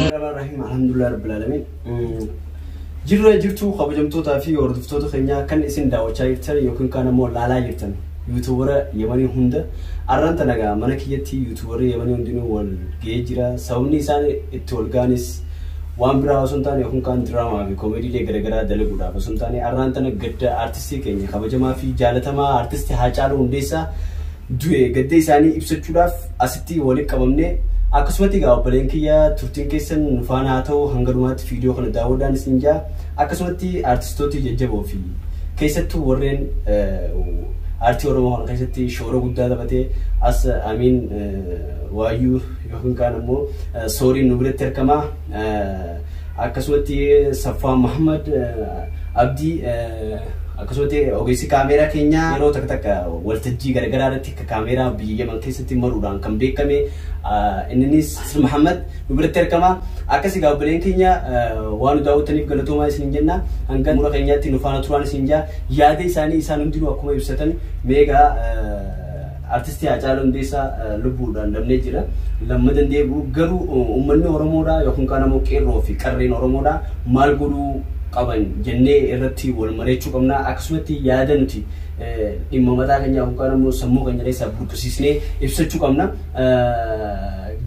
Bismillahirrahmanirrahim. Alhamdulillah rabbil alamin. Jirra jirtu kabajamtootaa fi hordoftoota keenyaa kan isin daawwachaa jirtan yookiin kaan immoo laalaa jirtan YouTubera Yemanii hunda arranta nagaa mana kiyyatti YouTuberri Yemanii hundinuu wal ga'ee jira. Sababni isaan itti wal ga'anis waan biraa osoo hin taane yookiin kaan diraamaa fi koomeediilee garaagaraa dalaguudhaaf osoo hin taane arraan tana gadda aartistii keenya kabajamaa fi jaalatamaa aartistii Haacaaluu Hundeessaa du'e gadda isaanii ibsachuudhaaf asitti walitti qabamne. Akkasumatti egaa obboleen kiyya turtiin keessan nu faana haa ta'u, hanga dhumaatti viidiyoo kana daawwadhaan isin jaa. Akkasumatti aartistoota jajjaboo fi keessattuu warreen aartii Oromoo kana keessatti shoora guddaa taphatee as Amiin Waayyuu yookiin kaan immoo Sooriin nu biratti argama. Akkasumatti Saffaan Muhammad Abdii, akkasumatti ogeessi kaameeraa keenyaa yeroo takka takka waltajjii garaagaraa irratti akka kaameeraa biyya Yaman keessatti maruudhaan kan beekame inninis Sir Muhammad nu biratti argama. Akkas egaa obboleen keenya waan nu daawwattaniif galatoomaa isin jenna. Hanga mura keenyaatti nu faana turaan isin jaa. Yaada isaanii isaan hundinuu akkuma ibsatan meegaa artistii Haacaaluu Hundeessaa lubbuudhaan dhabnee jira. Lammadan deebi'u garuu uummanni Oromoodhaa yookiin kaan ammoo qeerroo fi qarreen Oromoodhaa maal godhuu qaban jennee irratti wal mari'achuu qabna. Akkasumatti yaada nuti dhimma mataa keenyaa yookaan ammoo sammuu keenya keessaa burqisiisnee ibsachuu qabna.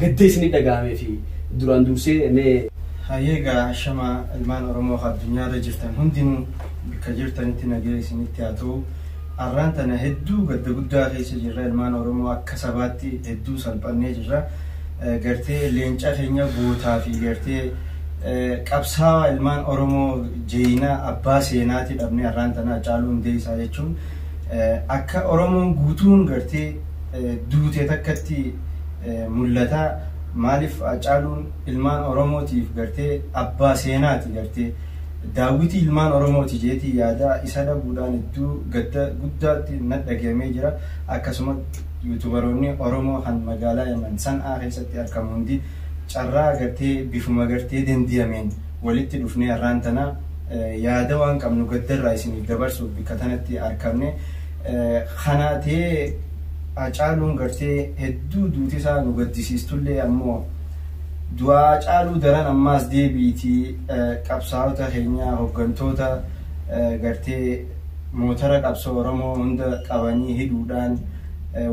Gadda isinii dhaga'amee fi duraan dursee mee. Hayyeegaa hashama ilmaan Oromoo addunyaarra jirtan hundinuu bakka jirtanitti nagaa isinitti haa ta'u. Arraan tana hedduu gadda guddaa keessa jirra, ilmaan Oromoo akka sabaatti hedduu salphannee jirra. Gartee leenca keenya gootaa fi gartee qabsaawaa ilmaan Oromoo jeenaa abbaa seenaati dhabnee arraan tana Haacaaluu Hundeessaa jechuun akka Oromoon guutuun gartee duute takkatti mul'ata. Maaliif Haacaaluun ilmaan Oromootiif gartee abbaa seenaati, gartee daawwitii ilmaan Oromooti jeetii yaada isa dhabuudhaan hedduu gadda guddaatti na dhagahame jira. Akkasuma YouTuberoonni Oromoo kan magaalaa Yaman San'aa keessatti argamu hundi carraa gartee bifuma gartee dandiyameen walitti dhufnee har'aan tana yaada waan qabnu gaddarraa isiniif dabarsuuf bakka tanatti argamne. Kana ta'ee Haacaaluun gartee hedduu duuti isaa nu gaddisiistullee ammoo du'a Haacaaluu daran ammaas deebiitii qabsaa'ota keenyaa hooggantoota gartee motora qabsoo Oromoo hunda qabanii hidhuudhaan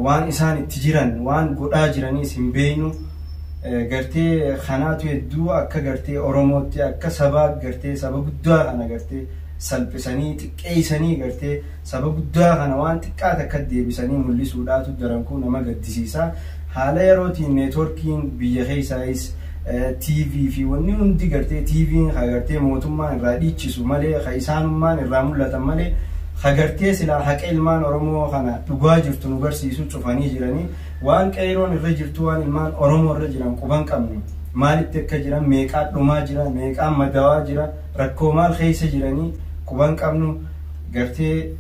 waan isaan itti jiran waan godhaa jiraniis hin beeknu. Gartee kanaatu hedduu akka gartee Oromootti akka sabaa gartee saba guddaa kana gartee salphisanii xiqqeessanii gartee saba guddaa kana waan xiqqaa takka deebisanii mul'isuudhaatu daran kun nama gaddisiisa. Haala yerootiin neetworkiin biyya keessaayis TV fi wanni hundi gartee TV'n ha gartee mootummaan irraa dhiichisu malee ha isaanummaan irraa mul'atan malee ha gartee silaa haqa ilmaan Oromoo kana dhugaa jirtu nu barsiisu cufanii jiranii. Waan qeeroon irra jirtu waan ilmaan Oromoo irra jiran quban qabnu maalitti akka jiran, meeqaan dhumaa jira, meeqaan madaawaa jira, rakkoo maal keessa jiranii quban qabnu. Gartee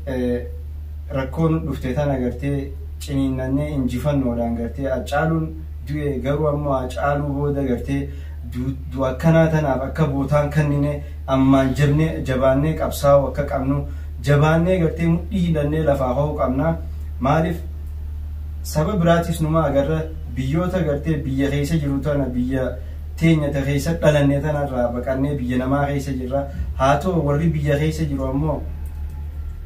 rakkoon dhufte tana gartee ciniinnannee injifannoodhaan gartee Haacaaluun du'e, garuu ammoo Haacaaluu booda gartee du'a akkanaa tanaaf akka bootaan kennine ammaan jabnee jabaannee qabsaa'uu akka qabnu, jabaannee gartee mudhii hidhannee lafaa ho'uu qabna. Maaliif saba biraatis numa agarra, biyyoota gartee biyya keessa jiru tana biyya teenya ta keessa dhalanne tanarraa baqannee biyya namaa keessa jirra. Haa ta'u warri biyya keessa jiru ammoo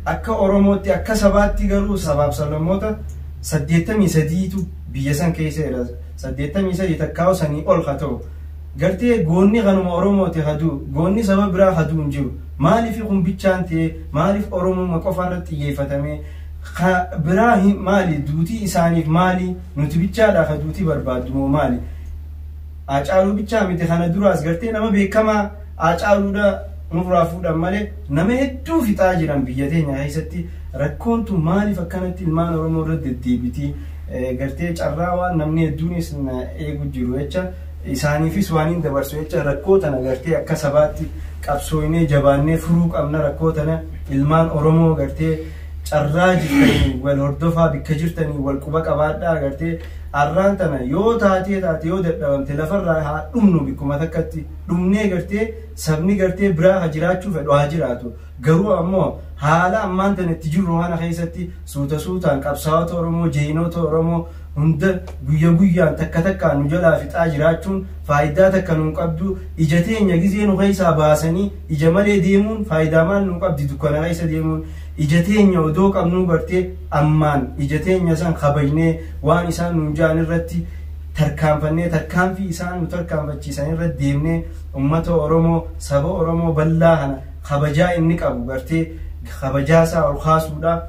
akka Oromootti akka sabaatti garuu sabaaf sablammoota 83tu biyya san keessa jira. 83 takkaa'u sanii ol haa ta'u gartee goonni kanuma Oromooti haduu goonni saba biraa haduu hin jiru. Maaliif kun bichaan ta'e? Maaliif Oromuma qofa irratti xiyyeeffatamee biraa maali duutii isaaniif? Maali nuti bichaadha ka duutii barbaaddu moo maali? Haacaaluu bichaa miti, kana duraas gartee nama beekamaa Haacaaluudha nurraa fuudhan malee nama hedduu fixaa jiran biyya teenya keessatti. Rakkoon tun maaliif akkanatti ilmaan Oromoo irra deddeebitii? Gartee carraa waan namni hedduunis eegu jiru jecha isaaniifis waan hin dabarsu jecha rakkoo tana gartee akka sabaatti qabsooynee jabaannee furuu qabna. Rakkoo tana ilmaan Oromoo gartee carraa jirtanii wal hordofaa, bikka jirtanii wal quba qabaadhaa. Gartee arraan tana yoo taatee taate yoo dadhabamte lafarraa haa dhumnu, bikkuma takkatti dhumnee gartee sabni gartee biraa haa jiraachuu fedhu haa jiraatu. Garuu ammoo haala ammaan tana itti jirru kana keessatti suuta suutaan qabsaa'ota Oromoo, jeenota Oromoo Hunda guyya guyyaan takka takkaan nu jalaa fixaa jiraachuun faayidaa takka nuun qabdu. Ija teenya gizee nu keessaa baasanii ija malee deemuun faayidaa maal nu qabdi? Dukkana keessa deemuun ija teenya odoo qabnuu gartee ammaan ija teenya san kabajnee waan isaan nuun ja'an irratti tarkaanfannee, tarkaanfii isaan nu tarkaanfachiisan irratti deemnee, ummata Oromoo, saba Oromoo bal'aa kana kabajaa inni qabu gartee kabajaa isaa ol kaasuudha.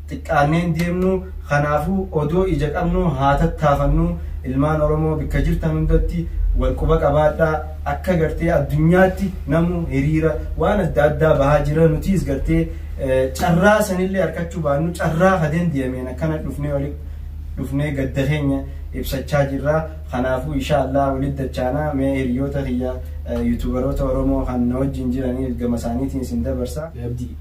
Xiqqaanneen deemnu. Kanaafuu odoo ija qabnu haa tattaafannu. Ilmaan Oromoo bakka jirtan hundatti wal quba qabaadhaa. Akka gartee addunyaatti namu hiriira waan adda addaa bahaa jira, nutiis gartee carraa sanillee harkachuu baannu carraa kadeen deemeen akkana dhufnee wali dhufnee gadda keenya ibsachaa jirra. Kanaafuu insha Allah walitti dachaanaa. Mee hiriyoota kiyya yuutuubaroota Oromoo kan na wajjin jiranii gama isaaniitiin isin dabarsa. Abdii.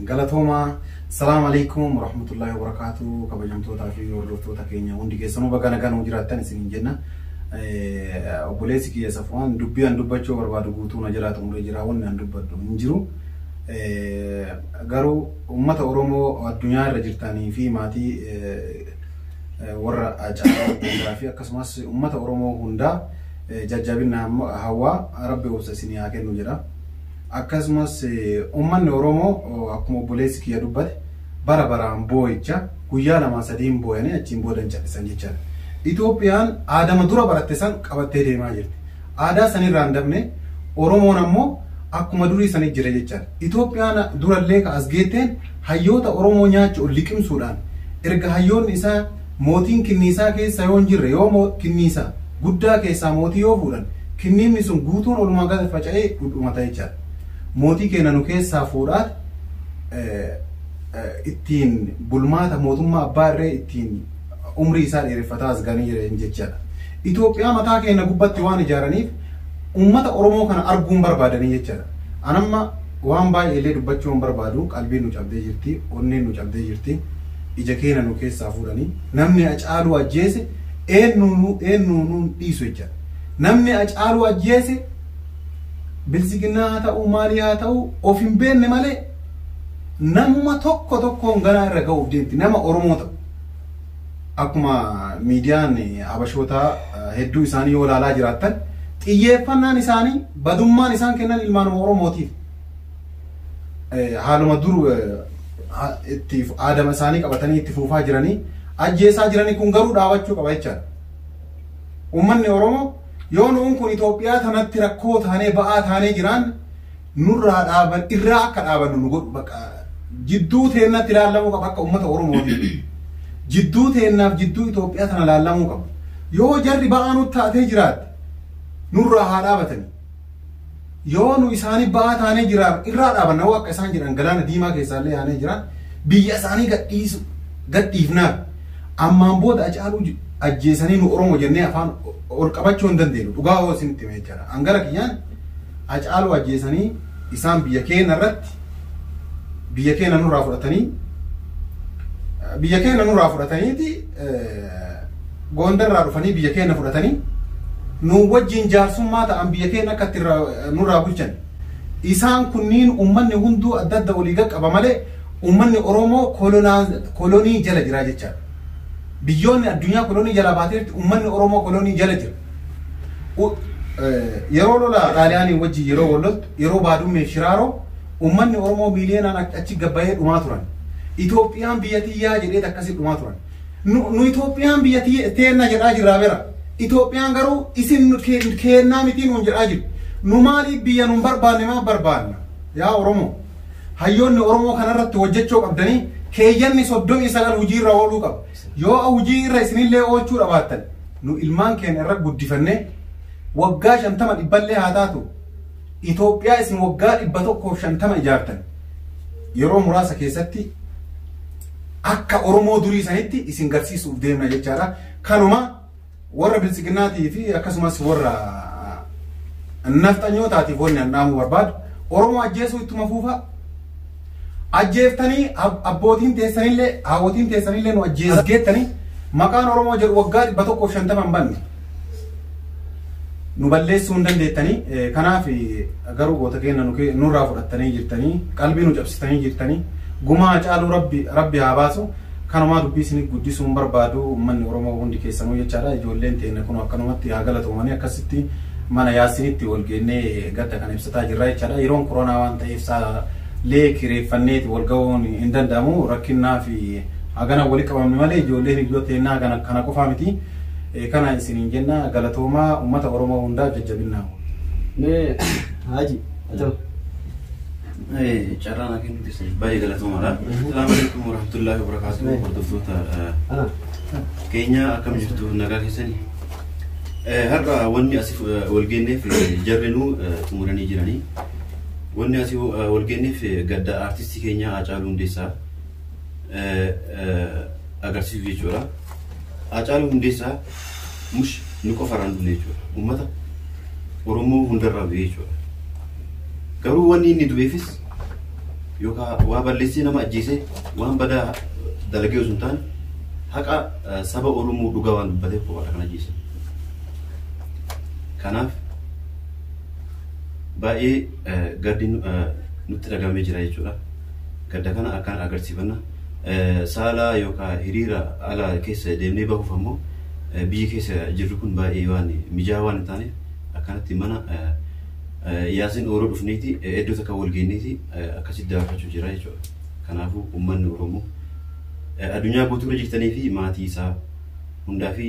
Galatoomaa. Salaamu alaikum warahmatullahi wabarakatuh. Kabajamtootaa fi hordoftoota keenya hundi keessanuu baga nagaan nu jiraattan isiniin jenna. Obboleessi kiyya Safuwaan dubbii an dubbachuu barbaadu guutuu na jalaa xumuree jira. Wanni an dubbadhu hin jiru. Garuu uummata Oromoo addunyaa irra jirtanii fi maatii warra Hacaaluu hundaa fi akkasumas uummata Oromoo hundaa jajjabina hawaa, Rabbi obsa isinii haa kennu jedha. Akkasumas uummanni Oromoo akkuma obboleessi kiyya dubbate bara baraan boo'icha guyyaa 2 3n boo'anii achiin boodan callisan jechaadha. Itoophiyaan aadama dura baratte san qabattee deemaa jirti. Aadaa sanirraa hin dabne. Oromoon ammoo akkuma durii sanii jira jechaadha. Itoophiyaan durallee ka as geetteen hayyoota Oromoo nyaachuu liqimsuudhaan, erga hayyoonni isaa mootiin kinniisaa keessa yoo hin jirre, yoo kinniisa guddaa keessaa mootii yoo fuudhan, kinniinni sun guutuun olumaa gadi faca'ee dhudhumata jechaadha. Mootii keenya nu keessaa fuudhaat ittiin bulmaata mootummaa abbaa irree ittiin umrii isaa dheereffataa as ganii jiran jechaadha. Itoophiyaa mataa keenya gubbatti waan ijaaraniif uummata Oromoo kana arguun barbaadanii jechaadha. Anamma waan baay'ee illee dubbachuu hin barbaadu. Qalbiin nu cabdee jirti, onneen nu cabdee jirti, ija keenya nu keessaa fuudhanii. Namni Hacaaluu ajjeese eenyuu eenyuu dhiisu jechaadha. Namni Hacaaluu ajjeese bilisiginaa haa ta'u, maalii haa ta'u, of hin beekne malee namuma tokko tokkoon ganaa irra ga'uuf deemti, nama Oromoo ta'u. Akkuma miidiyaan Habashootaa hedduu isaanii yoo ilaalaa jiraattan, xiyyeeffannaan isaanii badummaan isaan kennan ilmaanuma Oromootiif. Haaluma dur itti aadama isaanii qabatanii itti fuufaa jiranii ajjeesaa jiranii kun garuu dhaabachuu qaba jechaadha. Uummanni Oromoo yoo nuun kun Itoophiyaa tanatti rakkoo taanee ba'aa taanee jiraan nurraa dhaaban, irraa akka dhaabannu nu godhu. Bakka jidduu teennatti ilaallamuu qaba akka uummata Oromootiin. Jidduu teennaaf jidduu Itoophiyaa tana ilaallamuu qaba. Yoo jarri ba'aa nutti taatee jiraatte nurraa haa dhaabatani. Yoo nu isaanii ba'aa taanee jiraan irraa dhaabanna. Hoo akka isaan jedhan galaana diimaa keessaallee yaanee jiraan biyya isaanii gadhiisu gadhiifnaaf. Ammaan booda Hacaaluu ajjeesanii nu Oromoo jennee afaan ol qabachuu hin dandeenyu. Dhugaa hoo isinitti hime jechaadha. Angara kiyyaan Hacaaluu ajjeesanii isaan biyya keenya irratti biyya keenya nurraa fudhatanii, biyya keenya nurraa fudhataniiti Gondarraa dhufanii biyya keenya fudhatanii nu wajjin jaarsummaa ta'an, biyya keenya akka itti nurraa bulchan. Isaan kunniin uummanni hunduu adda adda walii qaba malee uummanni Oromoo kolonii jala jira jechaadha. Biyyoonni addunyaa kolonii jala baateetti uummanni Oromoo kolonii jala jira. Yeroo lola Xaaliyaanii wajjin yeroo wal loltu, yeroo Baadummee Shiraaroo, uummanni Oromoo miiliyoonaan achi gabbayee dhumaa turan. Itoophiyaan biyya tiyyaa jedhee akkasii dhumaa turan. Nu Itoophiyaan biyya teenna jedhaa jirraa bira. Itoophiyaan garuu isin keennaa miti nuun jedhaa jiru. Nu maaliif biyya nuun barbaanne maaf barbaanna? Yaa Oromoo, hayyoonni Oromoo kanarratti hojjechuu qabdanii, keeyyanni 39 hojii irra ooluu qaba. Yoo hojii irra isinillee oolchuu dhabaattan, nu ilmaan keenya irra guddifannee waggaa 50 dhibballee haa taatu, Itoophiyaa isin waggaa 150 ijaartan yeroo muraasa keessatti akka Oromoo durii sanitti isin garsiisuuf deemna jechaadha. Kanuma warra bilisiginnaatii fi akkasumas warra nafxanyootaatiif wanni an dhaamuu barbaadu, Oromoo ajjeesuu ittuma fuufaa. Ajjeeftanii abbootiin teessanillee haawwotiin teessanillee nu ajjeesgeettanii maqaan Oromoo jedhu waggaa 150 hin banne. Nu balleessuu hin dandeettanii. Kanaaf garuu goota keenya nurraa fudhattanii jirtanii, qalbii nu cabsitanii jirtanii. Gumaa Hacaaluu Rabbi haa baasu. Kanumaa dubbii isin guddisuun barbaadu uummanni Oromoo hundi keessanuu jechaadha. Ijoolleen teenya kun akkanumatti haa galatoomanii akkasitti mana yaasinitti wal geennee gadda kana ibsataa jirra jechaadha. Yeroon koronaa waan ta'eef saalee kireeffanneeti wal ga'uun hin danda'amu. Rakkinnaa fi hagana walii qabamne malee ijoolleen iddoo teennaa kana qofaa miti. Kana isiniin jenna galatoomaa uummata Oromoo hundaaf jajjabinnaa. Mee Haji haa ta'u. Carraan akka nuti baay'ee galatoomaadha. Salaamu alaikum warahmatullahi wabarakatuh. Hordoftoota keenya akkam jirtu nagaa keessanii. Har'a wanni asii wal geenneef jarrinuu xumuranii jiranii. Wanni asii wal geenneef gadda artistii keenya Haacaaluu Hundeessaa agarsiisu jechuudha. Haacaaluu Hundeessaa mush nu qofarraan dhufne jechuudha. Uummata Oromoo hundarraa bu'ee jechuudha. Garuu wanni inni du'eefis yookaan waa balleessee nama ajjeesee waan badaa dalagee osoo hin taane haqa saba Oromoo dhugaa waan dubbateef qofaadha kan ajjeese. Kanaaf baay'ee gaddi nutti dhagamee jira jechuudha. Gadda kana akkaan agarsiifanna. Saala yookaan hiriira ala keessa deemnee bahuuf ammoo biyyi keessa jirru kun baay'ee waan mijaa'aa waan hin taaneef akkanatti mana Yaasin Ooroo dhufneeti iddoo takka wal geenneeti akkasitti dabarfachuu jira jechuudha. Kanaafuu uummanni Oromoo addunyaa guutuu irra jirtanii fi maatii isaa hundaa fi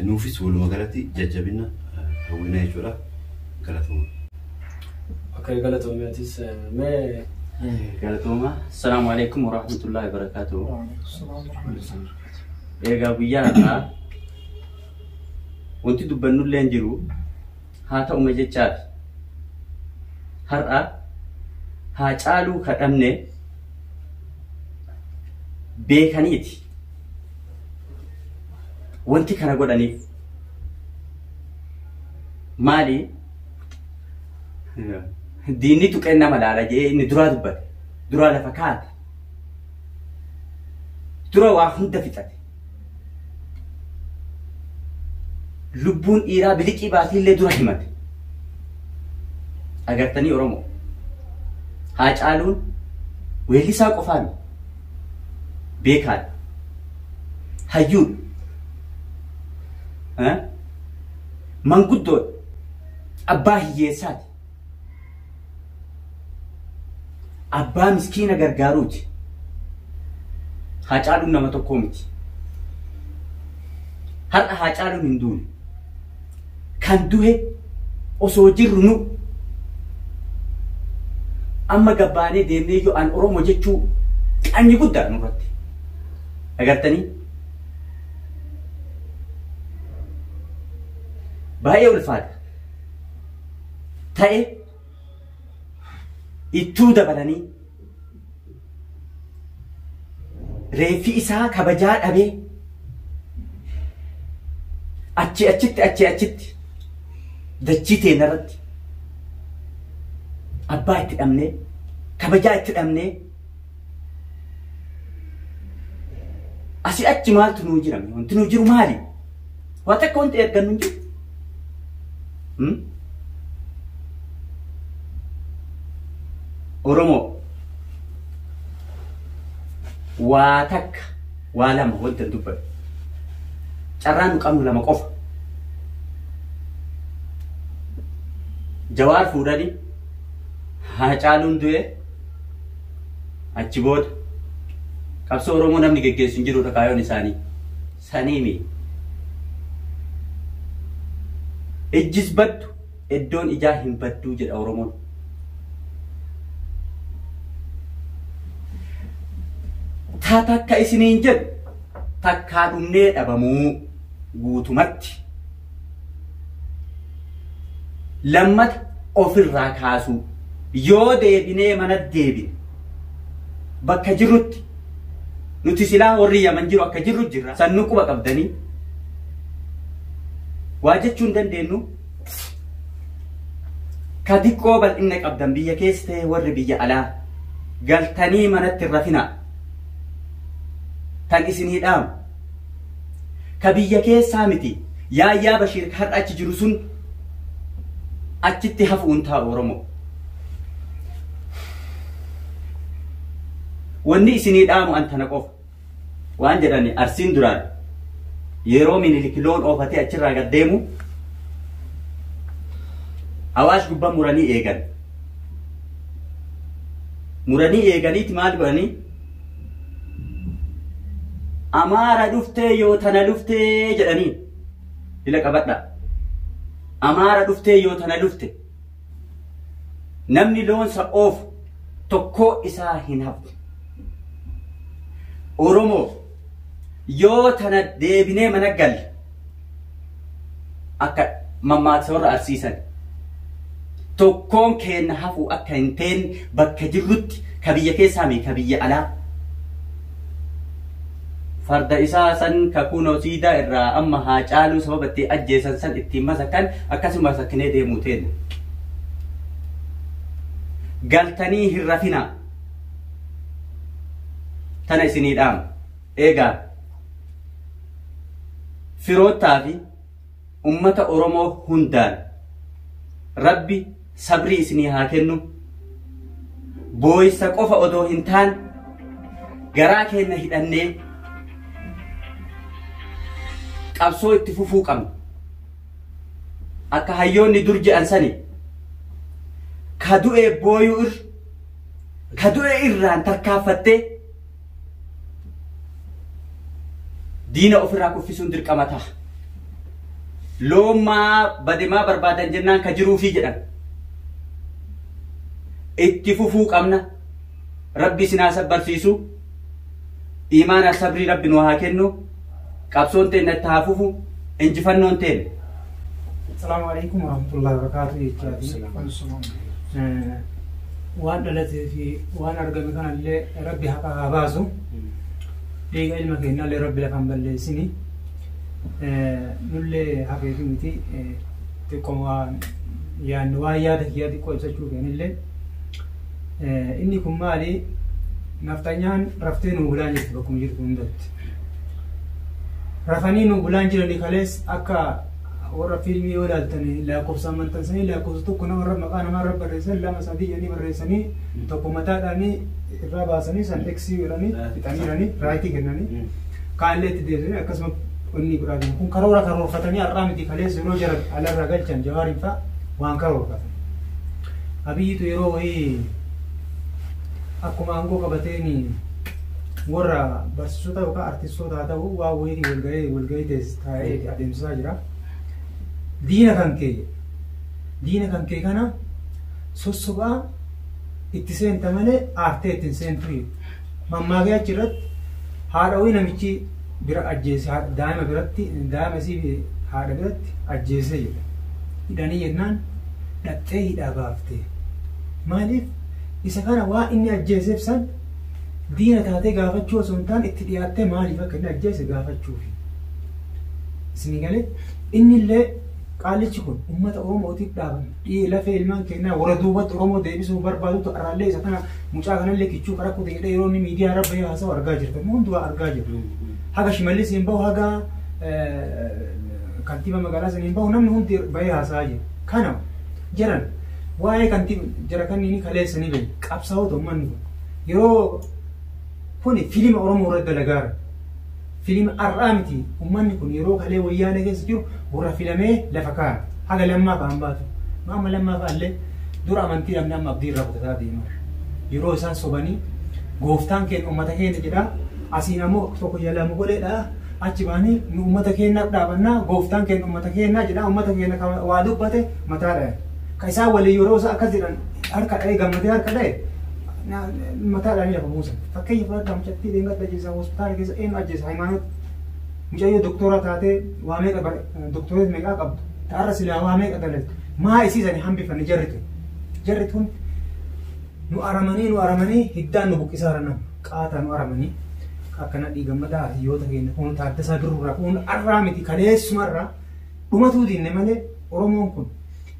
nuufis walumaa galatti jajjabina hawwina jechuudha. Galatooma. Akka galatoomii atis mee Galatooma. Assalaamu alaikum warahmatullahi wabarakatuh. Egaa guyyaa har'aa wanti dubbannullee hin jiru haa ta'uma jechaati. Har'a Haacaaluu kadhamne beekaniiti. Wanti kana godhaniif maali? Diinni tuqeen nama laala jedhee inni duraa dubbate. Duraa lafa kaate. Dura waa hunda fixate. Lubbuun dhiiraa biliqii baatiillee dura himate. Agartanii Oromoo. Haacaaluun weellisaa qofaa miti. Beekaadha. Hayyuudha. Manguddoodha. Abbaa hiyyeessaati. Abbaa miskiina gargaaruuti. Haacaaluun nama tokkoo miti. Har'a Haacaaluun hin duune. Kan du'e osoo jirru nu amma gabbaanee deemnee yoo an Oromoo jechuu qanyi guddaa nurratti. Agartanii? Baay'ee ulfaata. Ta'e ittuu dabalanii reeffi isaa kabajaa dhabee achi achitti achi achitti dachii teenarratti abbaa itti dhabnee kabajaa itti dhabnee asii achi maaltu nuu jirame? Wanti nuu jiru maali? Waa takka wanti ergannu hin jiru. Oromoo waa takka waa lama wanta hin dubbadhu. Carraan nu qabnu lama qofa. Jawaar fuudhanii Haacaaluun du'e achi booda qabsoo Oromoo namni geggeessu hin jirudha kaayoon isaanii. Saniimi. Ijjis baddu iddoon ijaa hin badduu jedha Oromoon. Taa takka isiniin jedhu takkaa dhumnee dhabamuu guutumatti. Lammata ofirraa kaasuu yoo deebinee mana deebine bakka jirrutti nuti silaa warri Yaman jiru akka jirru jirra sannu quba qabdanii waa jechuu hin dandeenyu. Ka diqqoo bal'ina qabdan biyya keessa ta'e warri biyya alaa galtanii manatti hin rafinaa. Tan isinii dhaamu. Ka biyya keessaa miti Yaayyaa Bashiir har'a achi jiru sun achitti hafuun taa'u Oromoo. Wanni isinii dhaamu an tana qofa. Waan jedhani Arsiin duraan yeroo Minilik loon oofatee achirraa gad deemu Awaash gubbaa muranii eegan. Muranii eeganiiti maal godhanii? Amaara dhuftee yoo tana dhuftee jedhanii ila qabadha. Amaara dhuftee yoo tana dhufte namni loonsa oofu tokkoo isaa hin hafu. Oromoo yoo tana deebinee mana galle akka mammaaksa warra Arsiisan tokkoon keenya hafu akka hin teenne bakka jirrutti ka biyya keessaa mi ka biyya alaa. Farda isaa san ka kunoo siidaa irraa amma haa caaluu sababa itti ajjeesan san ittiin masakan akkasuma sakkinee deemuu teenna. Galtanii hin rafinaa. Tana isinii dhaama. Eegaa firoottaa fi ummata Oromoo hundaan Rabbi sabrii isinii haa kennu. Booyisa qofa odoo hin taane garaa keenya hidhannee qabsoo itti fufuu qabna. Akka hayyoonni dur jedhan sani ka du'e booyuu irra ka du'e irraan tarkaanfattee diina ofirraa kuffisuun dirqama ta'a. Loommaa bademaa barbaadan jennaan ka jiruufii jedhan. Itti fufuu qabna. Rabbi isin haa sabbarsiisu. Imaana sabrii Rabbi nu haa kennu. Qabsoon teenna itti haa fufu. Injifannoon teenna. Assalamu alaikum warahmatullahi wabarakatuh jechaati. Waan dhalatee fi waan argame kanallee Rabbi haqa haa baasu. Dhiiga ilma keenyallee Rabbi lafa hin balleessini. Nullee hafeefi miti xiqqoo waan yaadnu waan yaada kiyyaa xiqqoo ibsachuu feenillee. Inni kun maali? Naftanyaan raftee nu bulaan jirti bakkuma jirtu hundatti. Rafanii nu bulaan jiranii kalees akka warra fiilmii yoo ilaaltan lakkoofsaan maxxansanii lakkoofsa tokko namarra maqaa namarra barreessan 2 3 jedhanii barreessanii tokko mataadhaanii irraa baasanii san eksii godhanii fixaniiranii raayitii kennanii kaanillee itti deebisanii akkasuma inni godhaa jiru. Kun karoora karoorfatanii har'aa miti kalees yeroo jara alarraa galchan Jawaariin fa'a waan karoorfatan. Abiyyitu yeroo wayii akkuma aangoo qabateen warra barsiisota yookaan artistoota haa ta'u waa wayiitiin walgahii taa'ee adeemsisaa jira. Diina kan kee diina kan kee kana sossobaa itti seenta malee aartee ittiin seentu. Mammaakee achirratti haadha wayii namichi bira ajjeese daa'ima biratti daa'ima isii haadha biratti ajjeesee jedha. Hidhanii jennaan dhaqxee hidhaa baaftee. Maaliif isa kana waa inni ajjeeseef san diina taatee gaafachuu osoo hin taane itti dhiyaattee maaliif akka inni ajjeese gaafachuufi. Isinii galee inni illee qaalichi kun uummata Oromootiif dhaabame. Dhii lafee ilmaan keenyaa warra duubatti Oromoo deebisuu barbaadutu arraallee isa kana mucaa kanallee kichuu karaa kute jedhee yeroo inni miidiyaa irra bahee haasa'u argaa jirta. Hundumaa argaa jirtu. Haga Shimallis hin bahu haga kantiiba magaalaa sanii hin bahu namni hundi bahee haasa'aa jira. Kana jaran waa'ee kantiiba jara kanneen kaleessanii bahe qabsaa'ota uummanni kun yeroo kuni fiilima Oromoo irratti dalagaara. Fiilima har'aa miti uummanni kun yeroo kalee wayyaanee keessa jiru warra filamee lafa kaa'a. Haga lammaa fa'aan baatu. Amma lammaa fa'allee dura amantii dhabne amma abdii irraa kutataa deemaa. Yeroo isaan sobanii gooftaan keenya uummata keenya jedhaa asiin ammoo tokko jalaa mogoleedha achi baanii nu uummata keenyaaf dhaabannaa gooftaan keenya uummata keenyaa jedhaa uummata keenya waa dubbate mataadha. Ka isaan waliin yeroo isaan akkas jedhan harka dha'ee gammadee harka dha'e mataadhaan lafa buusan. Fakkeenya fudhadhaa mucattii dheengadda ajjeesaa hospitaala keessa eenyu ajjeesa hayimaanoot mucayyoo doktora taatee waa meeqa bare doktoreet meeqaa qabdu ta'arra silaa waa meeqa dalagdu maa isiisanii hambifanne jarri tun jarri tun nu aramanii hiddaan nu buqqisaa nama qaataa nu aramanii akkana dhiigammadaa hiyyoota keenya kun Taaddasaa Birruurraa kun arraa miti kaleessumarraa dhumatuu dinne malee Oromoon kun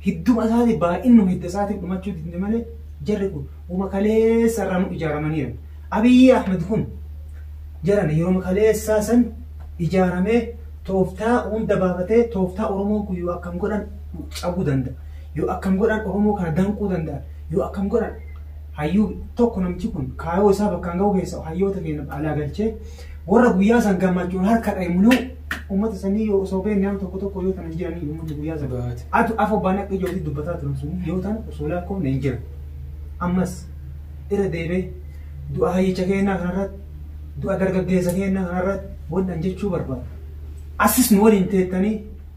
hidduma isaatiif baay'inuma hidda isaatiif dhumachuu dinne malee jarri kun uma kaleessa irraa nu ijaaramaniiru. Abiyyi Ahmed kun jaran yeroo kaleessaa san ijaaramee tooftaa hunda baafatee tooftaa Oromoon kun yoo akkam godhan cabuu danda'a. Yoo akkam godhan Oromoo kana danquu danda'a. Yoo akkam godhan hayyuu tokko namichi kun kaayoo isaa bakkaan ga'u keessa hayyoota keenya alaa galchee Warra guyyaa san gammachuun harka dha'e muluu uummata sanii yoo osoo beekne nama tokko tokko yoo tanan jiranii uummanni guyyaa san. Atu afoo baanee akka ijootti dubbataa turan sun yoo ta'an osoo lakkoofne hin jiran. Ammas irra deebee du'a hayyicha keenyaa kanarratti du'a dargaggeessa keenyaa kanarratti wannan jechuu barbaada. Asis nu waliin teettanii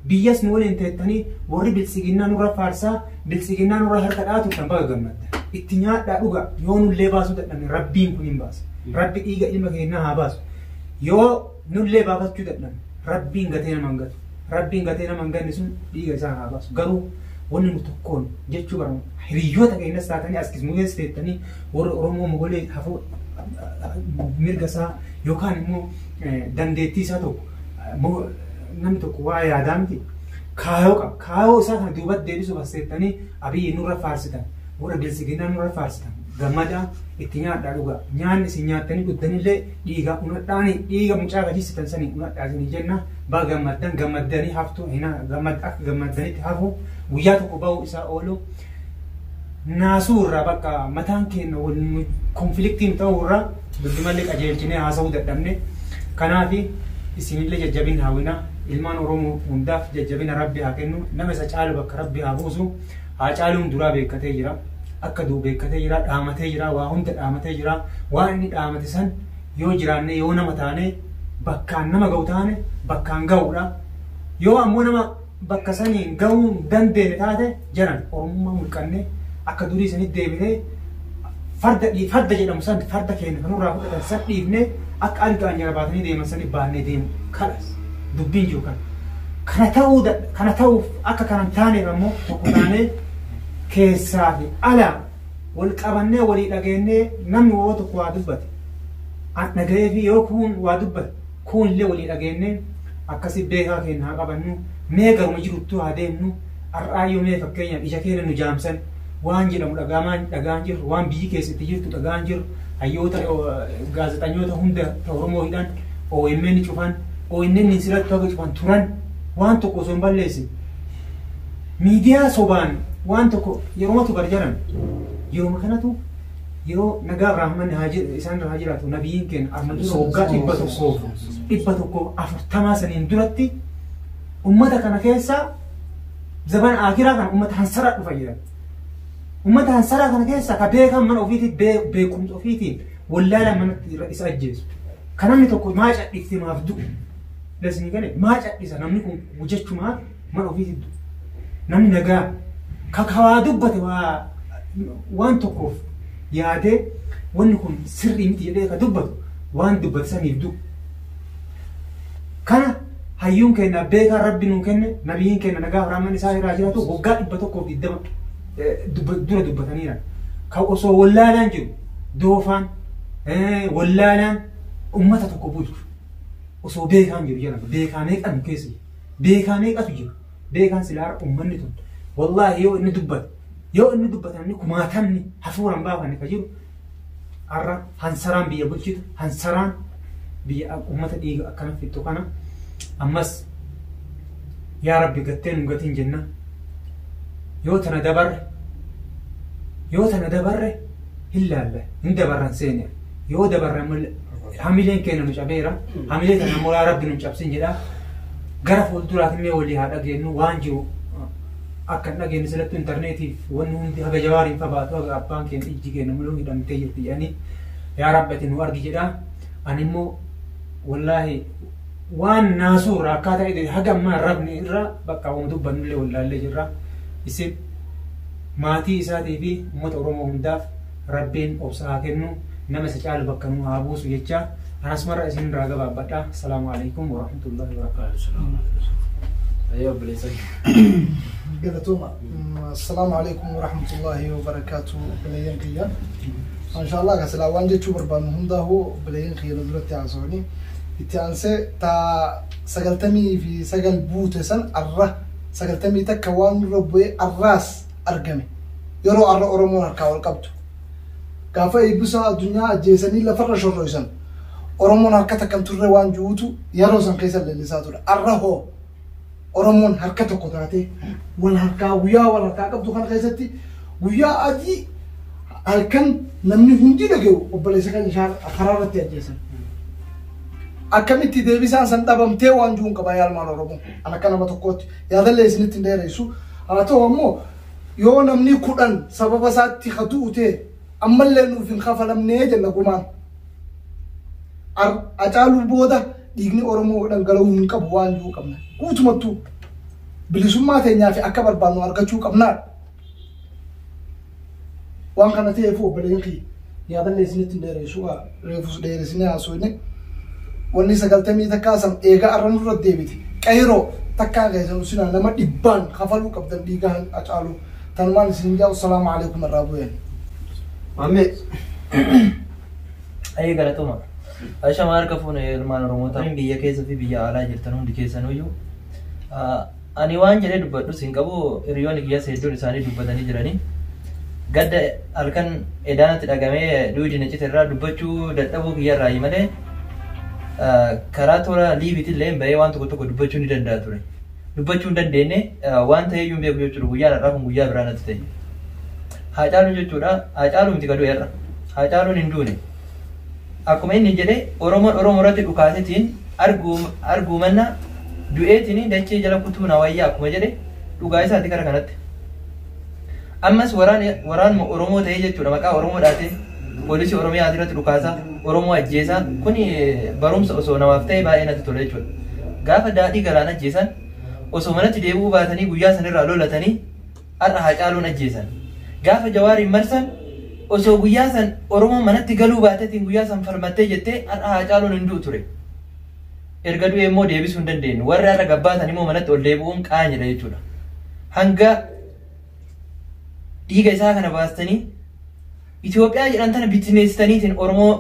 biyyas nu waliin teettanii warri biltsiginnaa nurra faarsaa biltsiginnaa nurra harka dhaatu kan baga gammadda. Itti nyaadhaa dhuga yoo nullee baasuu dadhabne rabbiin kun hin baasu. Rabbi dhiiga ilma keenyaa haa baasu. Yoo nullee baafachuu dadhabne rabbiin gatee nama hin gatu. Rabbiin gatee nama hin ganne sun dhiiga isaa haa baasu. Garuu wanni nu tokkoon jechuu barbaadu hiriyoota keenyas taatanii as kismuulees teettanii warri Oromoo mogolee hafuu mirga isaa yookaan immoo dandeettii isaa tokko namni tokko waa yaadaa miti kaayoo qaba. Kaayoo isaa kana duubatti deebisuuf as teettanii Abiyyi nurra faarsitan warra biltsiginnaa nurra faarsitan gammadaa itti nyaadhaa dhugaa nyaanni isin nyaattanii dhugdanillee dhiiga unadhaanii dhiiga mucaa gadiisitan sanii unadhaa isinii jenna baa gammaddan gammaddanii haftu akka gammaddanitti hafu guyyaa tokko ba'uu isaa oolu naasuu irraa bakka mataan keenya wal konfliktiin ta'uu irraa dubbi malee qajeelchinee haasa'uu dadhabne kanaaf isinillee jajjabina hawwina ilmaan Oromoo hundaaf jajjabina rabbi haa kennu nama isa caalu bakka rabbi haa buusu haa caaluun duraa beekkatee jira. Akka du'u beekkatee jira, dhaamatee jira, waa hunda dhaamatee jira. Waan inni dhaamate san yoo jiraanne yoo nama taane bakkaan nama ga'u taane bakkaan ga'uudha. Yoo ammoo nama bakka saniin ga'uu hin dandeenye taate jaran Oromummaa mulqannee akka durii sanitti deebinee farda jedhamu san farda keenya kanurraa fudhatan san dhiifnee akka algaan jala baatanii deeman sanii baannee deemu kalas dubbiin jiru kana. Kana ta'uuf akka kana hin taaneef ammoo tokko taanee keessaa fi alaa wal qabannee walii dhageenyee namni yoo tokko waa dubbate dhaga'ee fi yoo kuun waa dubbate kuun illee walii dhageenyee akkasii beekaa keenya haa qabannu mee garuma jiruttuu haa deemnu har'aayyuu mee fakkeenyaaf ija keenya nu jaamsan waan jedhamu dhagaan jirru waan biyyi keessatti jirtu dhagaan jirru hayyoota gaazexanyoota hunda Oromoo hidhan OMN cufan OMN sirratti haga cufan turan waan tokko osoo hin balleessin miidiyaa sobaan waan tokko yeroo bar jaran yeroo kanatu yeroo nagaa Rahman isaan irraa jiraatu nabiyyiin keenya armaan dura waggaa 140 saniin duratti ummata kana keessa zaban akiraa kana ummata hansaraa dhufa jedhan. Ummata hansaraa kana keessa ka beekan mana ofiitiin beekumsa ofiitiin wallaala manatti isa ajjeesu. Kan namni tokko maa cadhifte maaf du'u. Lasni gale maa cadhisa namni kun hojjechumaaf mana ofiitiin du'u. Namni nagaa ka waa dubbate waan tokkoof yaadee wanni kun sirrii miti jedhee ka dubbatu waan dubbate saniif du'u. Kana hayyuun keenya beekaan rabbi nuu kenne nabiyyiin keenya nagaa rahman isaa irraa jiraatu waggaa 120 dura dubbataniira. Ka osoo wallaalaan jiru doofaan wallaalaan ummata tokko bulchu osoo beekaan jiru jedhama. Beekaa meeqa nu keessa jiru? Beekaa meeqatu jiru? Beekaan silaa ummanni tun wallaahi yoo inni dubbate namni kumaatamni hafuuraan baafanne ka jiru har'a hansaraan biyya bulchitu hansaraan biyya ummata dhiiga akkana fixxu kana ammas yaa rabbi gattee nu gatiin jenna yoo tana dabarre hin laalle hin dabarran seene yoo dabarre hamileen keenya nu cabeera hamilee tana immoo yaa rabbi nu cabsin jedha gara fuulduraatti mee walii haa dhageenyu waan jiru akka hin dhageenye silattu intarneetiif wanni hundi haga jawaariin fabaatu haga abbaan keenya ijji keenya muluu hidhamtee jirti jedhanii yaa rabbi ati nu argi jedha. Ani immoo wallaahi waan naasuu irraa akkaataa itti haga ammaa rabni irraa bakka waan dubbannullee wallaallee jirra. Isin maatii isaatii fi uummata Oromoo hundaaf rabbiin obsa haa kennu nama isa caalu bakka nu haa buusu jecha anasumarra isin irraa gabaabbadha. Assalaamu alaikum warahmatullahi wabarakatuh. Ayyoo obboleessa. Galatooma. Assalaamu alaikum warahmatullahi wabarakatuh. Obboleeyyan kiyya. Masha Allah kasilaa waan jechuu barbaadnu hundaa'uu obboleeyyan kiyya na duratti haasawanii itti aansee taa 99 buute san arra 91 waan nurra bu'ee arraas argame yeroo arra Oromoon harkaa wal qabdu gaafa eebbisaa addunyaa ajjeesanii lafarra shorroisan Oromoon harka takkan turre waan jiruutu yeroo san keessa leellisaa ture arra hoo Oromoon harka tokko taatee wal harkaa guyyaa wal harkaa qabdu kana keessatti guyyaa adii halkan namni hundi dhaga'u obboleessa kan isaan karaa irratti ajjeesan. Akkamitti deebisaan san dhabamtee waan jiruun qaba yaalmaan Oromoo. An akka nama tokkootti yaadallee isinitti hin dheeressu. Haa ta'u ammoo yoo namni 10 sababa isaatti haa du'u ta'e ammallee nuuf hin kafalamnee jenna gumaan. Hacaaluu booda dhiigni Oromoo dhangala'uu hin qabu waan jiru qabna. Guutumattuu bilisummaa teenyaa fi akka barbaannu argachuu qabnaadha. Waan kana ta'eef obboleen kiyya yaadallee isinitti hin dheeressu reefus dheeressinee haasofne. Wanni 91 san eegaa arra nurra deebite. Qeyroo takkaa keessan sinaa nama 100 kafaluu qabdan dhiiga Hacaaluu. Tanumaan isin jaa'u salaamu alaikum irraa bu'een. Maamee. Ayyee galatuma. Ashama harka fuune ilmaan Oromootaa biyya keessa fi biyya alaa jirtan hundi keessanuyyuu. Ani waan jedhee dubbadhus hin qabu hiriyoonni kiyyaas hedduun isaanii dubbatanii jiranii. Gadda halkan edaanatti dhagamee duudi na cite irraa dubbachuu dadhabuu kiyyarraa malee karaa toora liibiitillee bahee waan tokko tokko dubbachuu ni danda'a ture. Dubbachuu hin dandeenye waan ta'eeyyuu hin beeku jechuudha guyyaan har'aa kun guyyaa biraa natti ta'e. Haacaaluun jechuudha Haacaaluu miti ka du'e har'a. Haacaaluun hin duune. Akkuma inni jedhe Oromoon Oromoo irratti dhukaasetiin arguu manna du'eetiin dachee jala kutuu na wayyaa akkuma jedhe dhugaa isaati kara kanatti. Ammas waraanuma Oromoo ta'ee jechuudha maqaa Oromoo dhaatee poolisii Oromiyaa irratti dhukaasaa Oromoo ajjeesaa kuni barumsa osoo namaaf ta'e baay'ee natti tola jechuudha. Gaafa daadhii galaan ajjeesan osoo manatti deebi'uu baatanii guyyaa sanirraa lolatanii har'a Haacaaluun ajjeesan. Gaafa Jawaariin marsan osoo guyyaa san Oromoo manatti galuu baateetiin guyyaa san falmattee jettee har'a Haacaaluun hin du'u ture. Erga du'e immoo deebisuu hin dandeenyu. Warri har'a gabbaatan immoo manatti ol deebi'uun qaanyidha jechuudha. Hanga dhiiga isaa kana baastanii Itoophiyaa jedhan tana bittineessitaniitiin Oromoo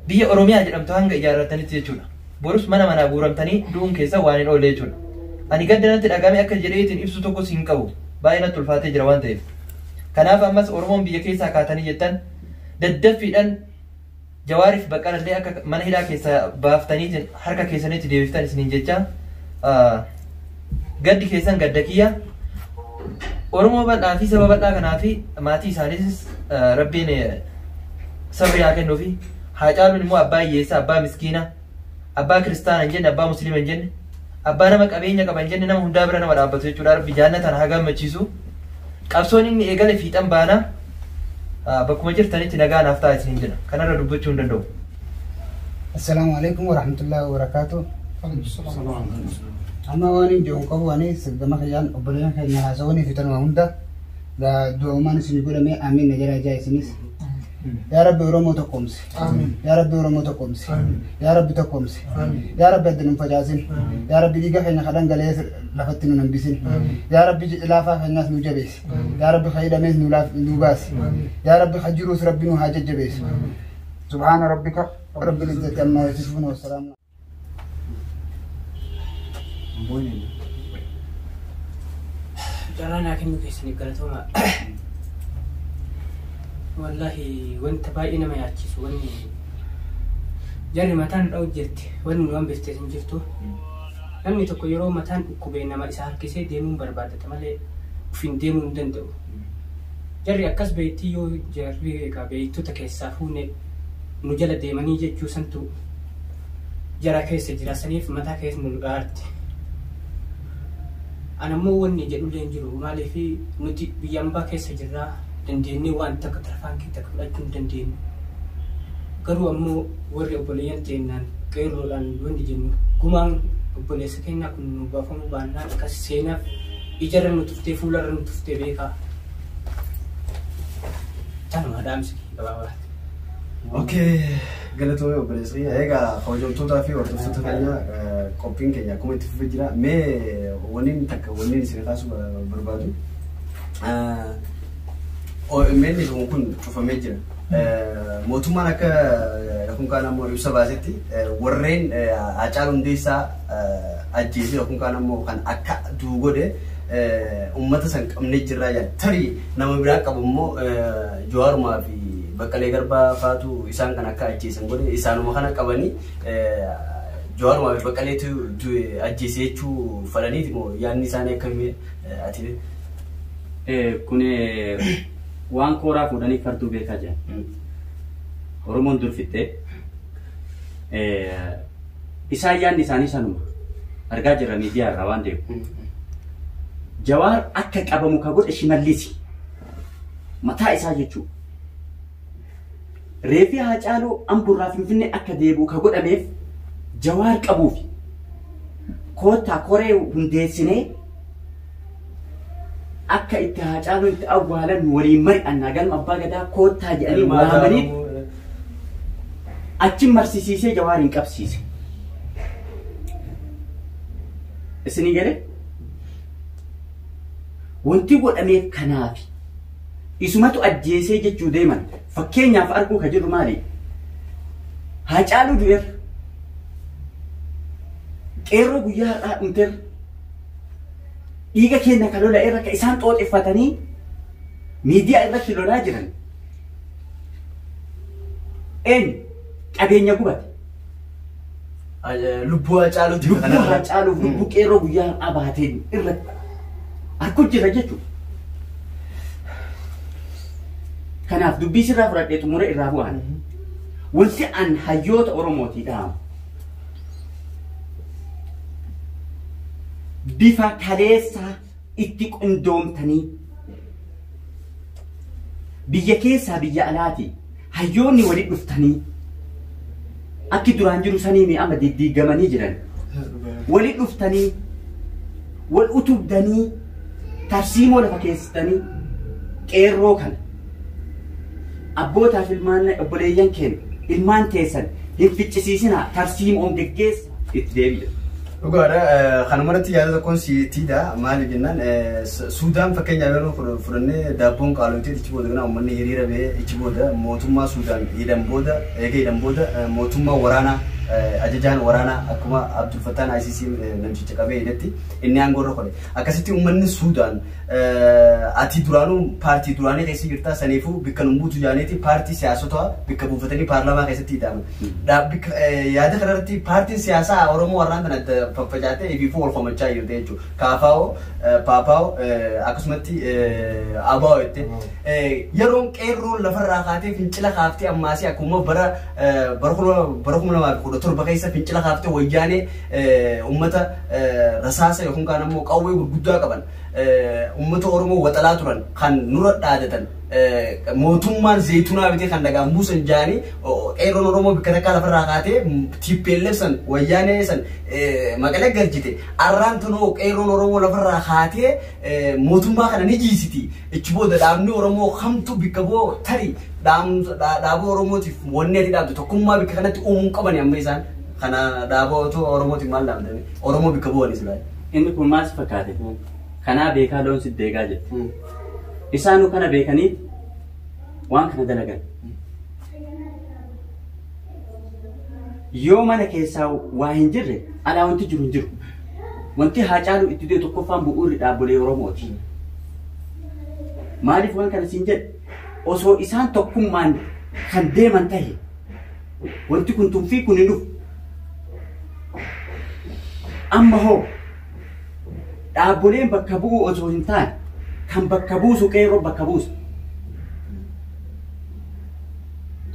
biyya Oromiyaa jedhamtu hanga ijaarratanitti jechuudha. Borus mana manaa guuramtanii du'uun keessa waan hin oolle jechuudha. Ani gadda natti dhagame akka jedheetiin ibsu tokkos hin qabu. Baay'ee natti ulfaatee jira waan ta'eef. Kanaaf ammas Oromoon biyya keessaa kaatanii jettan daddaffiidhaan Jawaariif Baqqalallee akka mana hidhaa keessaa baaftaniitiin harka keessanitti deebiftan isiniin jecha gaddi keessan gadda kiyya. Oromoo bal'aa fi saba bal'aa kanaa fi maatii isaaniitis Rabbiin sabri haa kennuufi. Haacaaluun immoo abbaa hiyyeessaa, abbaa miskiina, abbaa kiristaana hin jenne, abbaa musliima hin jenne, abbaa nama qabeenya qaba hin jenne nama hundaa bira nama dhaabbatu jechuudha. Rabbi jannatan haa gammachiisu. Qabsoon inni eegale fiixan baana. Bakkuma jirtanitti nagaa naaf ta'a isiniin jedha. Kanarra dubbachuu hin danda'u. Assalaamu alaikum warahmatullahi wabarakatuh. Amma waan hin jiru qabu ani gama kiyyaan obboleeyyan keenya haasawanii fi tanuma hunda du'aumaan isin godhame amiin na jedhaa jaa isinis. Yaa Rabbi Oromoo tokkoomsi. Yaa Rabbi Oromoo tokkoomsi. Yaa Rabbi tokkoomsi. Yaa Rabbi adda nun facaasin. Yaa Rabbi dhiiga keenya ka dhangala'ee lafatti nun hambisin. Yaa Rabbi laafaa keenyaas nu jabeessi. Yaa Rabbi ka hidhamees nu baasi. Yaa Rabbi ka jiruus Rabbi nu haa jajjabeessu. Subhaana Rabbika Rabbil Izzati amma yasifuun wassalaamu. Carraa naa kennuu keessaniif galatooma. Wallahi wanta baay'ee nama yaachisu wanni jarri mataan dha'u jirti wanni nu hambifte hin jirtu. Namni tokko yeroo mataan dhukkubee nama isa harkisee deemuun barbaadata malee ofiin deemuu hin danda'u. Jarri akkas beektii yoo jarri egaa beektota keessaa fuune nu jala deemanii jechuu santu jara keessa jira saniif mataa keessa nu dhaarte. Ana immoo wanni jedhullee hin jiru maaliif nuti biyya ambaa keessa jirraa dandeenyee waan takka tarfaankii takka fudhachuu hin dandeenyu. Garuu ammoo warri obboleeyyan teennaan qeerroodhaan wanni jennu gumaan obboleessa keenyaa kun nu baafamuu baannaan akkas seenaaf ijarra nu tuftee fuularra nu tuftee beekaa. Tanuma dhaamsi gabaabaatti. Okay, galatoomee obboleessa kiyya. Egaa kabajamtootaa fi hordoftoota keenya qophiin keenya akkuma itti fufee jira. Mee wanni takka wanni isin kaasuu barbaadu. OMN kun cufamee jira. Mootummaan akka yookaan kaan ammoo ibsa baasetti warreen Haacaaluu Hundeessaa ajjeese yookaan kaan ammoo kan akka du'u godhe uummata san qabnee jirraa jedha. Tarii nama biraa qabu immoo Jawaarumaa fi Baqqalee Garbaa faatu isaan kan akka ajjeesan godhe isaanuma kana qabanii Jawaarumaa fi Baqqaleetu du'e ajjeese jechuu fadhaniiti moo yaadni isaanii akkamii ati? Kun waan kooraa fuudhanii farduu beekaa jiran. Oromoon dur fixxee Isaan yaadni isaanii sanuma. Argaa jirra miidiyaa irraa waan deemu. Jawaar akka qabamu ka godhe Shimallisi. Mataa isaa jechuudha. Reeffi Haacaaluu Amburraa Finfinnee akka deebi'u ka godhameef Jawaar qabuufi. Koottaa koree hundeessinee akka itti Haacaaluu itti awwaalan waliin mari'annaa galma abbaa gadaa koottaa jedhanii waamanii achi marsisiisee Jawaar hin qabsiise. Isinii galee? Wanti godhameef kanaafi. Isumatu ajjeesee jechuu deeman. Fakkeenyaaf arguu ka jirru maali? Haacaaluu du'eerra. Qeerroo guyyaa har'aa dhumteerra. Dhiiga keenya ka lola'eerra ka isaan xooxeffatanii miidiyaa irratti lolaa jiran. Eenyu qabeenya gubate. Lubbuu Haacaaluuti. Lubbuu Haacaaluuf lubbuu qeerroo guyyaa har'aa baateen irratti arguu jira jechuudha. Kanaaf dubbii sirraa fudhadhee xumura irraa bu'aan. Wanti an hayyoota Oromootii dhaamu. Bifa kaleessaa itti qindoomtanii biyya keessaa biyya alaatii hayyoonni walitti dhuftanii akki duraan jiru sanii amma diddiigamanii jiran walitti dhuftanii wal utubdanii tarsiimoo lafa keessatanii qeerroo kana abbootaaf ilmaan obboleeyyan keenya ilmaan teessan hin ficcisiisinaa tarsiimoon geggeessa itti deebi'a. Dhugaadha. Kanumarratti yaada tokkoon siitiidha. Maaliif jennaan Suudaan fakkeenyaaf yeroo fudhannee daabboon qaalomtee ichi booda kana uummanni hiriira bahee ichi booda mootummaa Suudaan hidhan booda eega hidhan booda mootummaa waraanaa ajajaan waraanaa akkuma Abdul Fattaan ICC namticha qabee hidhatti inni aangoo irra kore. Akkasitti uummanni Suudaan ati duraanuu paartii duraanii keessa jirta saniifuu bikka nu buutu jaaniiti paartii siyaasotaa bikka buufatanii paarlaamaa keessatti hidhaman. Yaada kanarratti paartiin siyaasaa Oromoo warraan kana faffacaatee ifiifuu wal komachaa jirti jechuudha. Kaafaa'oo, Paapaa'oo akkasumatti Abaa'oo jette. Yeroon qeerroon lafarraa kaatee fincila kaaftee ammaasii akkuma bara 2017 keessa fincila kaaftee wayyaanee uummata rasaasa yookaan kaan ammoo qawwee gurguddaa qaban uummata Oromoo waxalaa turan kan nurra dhaadatan mootummaan zayituunaa bitee kan dhagaan buusan jaanii qeerroon Oromoo bikka takkaa lafarraa kaatee TPLF san wayyaanee san maqalee galchite arraan tunoo qeerroon Oromoo lafarraa kaatee mootummaa kana ni jiisiti. Ichi booda dhaabni Oromoo kamtu bikka boo tarii dhaaboo Oromootiif wanni ati dhaabdu tokkummaa bikka kanatti uumuu qaban amma isaan kana dhaaboo Oromootiif maal dhaabdani Oromoo bikka bu'anis laata. Inni kun maal si fakkaate? Kanaa beekaa loon si deegaa jette. Isaanuu kana beekanii waan kana dalagan. Yoo mana keessaa waa hin jirre alaa wanti jiru hin jiru. Wanti Haacaaluu itti du'e tokkoffaan bu'uurri dhaabbolee Oromooti. Maaliif waan kana siin jedhe? Osoo isaan tokkummaan kan deeman tahe wanti kun tunfii kun hin dhufu. Amma hoo dhaabboleen bakka bu'u osoo hin taane kan bakka buusu qeerroo bakka buusu.